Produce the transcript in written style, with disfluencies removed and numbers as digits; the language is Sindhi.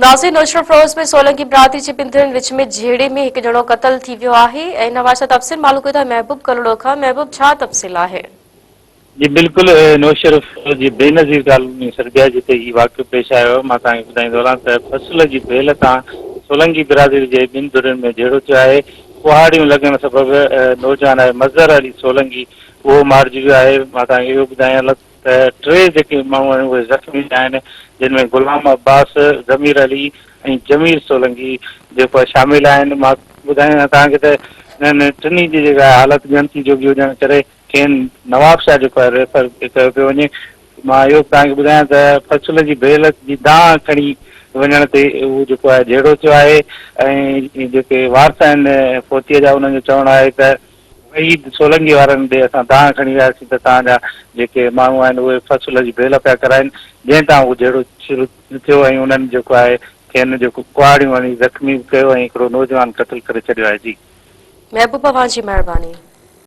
ناظرين نوشهروفيروز ۾ سولنگي برادري جي ٻن ڌرين وچ ۾ جهيڙي ۾ هڪ ڄڻو قتل ٿي ويو آهي ۽ ان حوالي سان تفصيل معلوم ڪيون ٿا محبوب ڪلهوڙو کان محبوب ڇا تفصيل آهي. جي بلڪل نوشهروفيروز جي بينظير ڪالوني سربيا جتي هي واقعو پيش آيو آهي مان توهان کي ٻڌائيندو هلان ته فصل جي ڀيل تان سولنگي برادري جي ٻن ڌرين ۾ جهيڙو ٿيو آهي ڪهاڙيون لڳڻ سبب نوجوان آهي مظهر علي سولنگي اهو مارجي ويو آهي مان توهان کي اهو ٻڌايان ته ٽي جيڪي ماڻهو آهن اهي زخمي آهن جن ۾ غلام عباس، ضمير علي ۽ جميل سولنگي جيڪو آهي شامل آهن مان ٻڌايان توهان کي ته انهن ٽنهي جي جيڪا حالت ڳڻتي جوڳي هجڻ ڪري کين نوابشاهه جيڪو آهي ريفر ڪيو پيو وڃي مان اهو به توهان کي ٻڌايان ته فصل جي ڀيل جي دانهن کڻي وڃڻ تي هو جيڪو آهي جهيڙو ٿيو آهي ۽ جيڪي وارث آهن فوتي جا انهن جو چوڻ آهي ته وحيد سولنگي وارن ڏي اسان دانهن کڻي وياسين ته توهان جا جيڪي ماڻهو آهن اهي فصل جي ڀيل پيا ڪرائين جنهن تان هو جهيڙو شروع ٿيو ۽ انهن جيڪو آهي کين جيڪو ڪهاڙيون هڻي زخمي به ڪيو ۽ هڪڙو نوجوان قتل ڪري ڇڏيو آهي جي. محبوب اوهان جي مهرباني.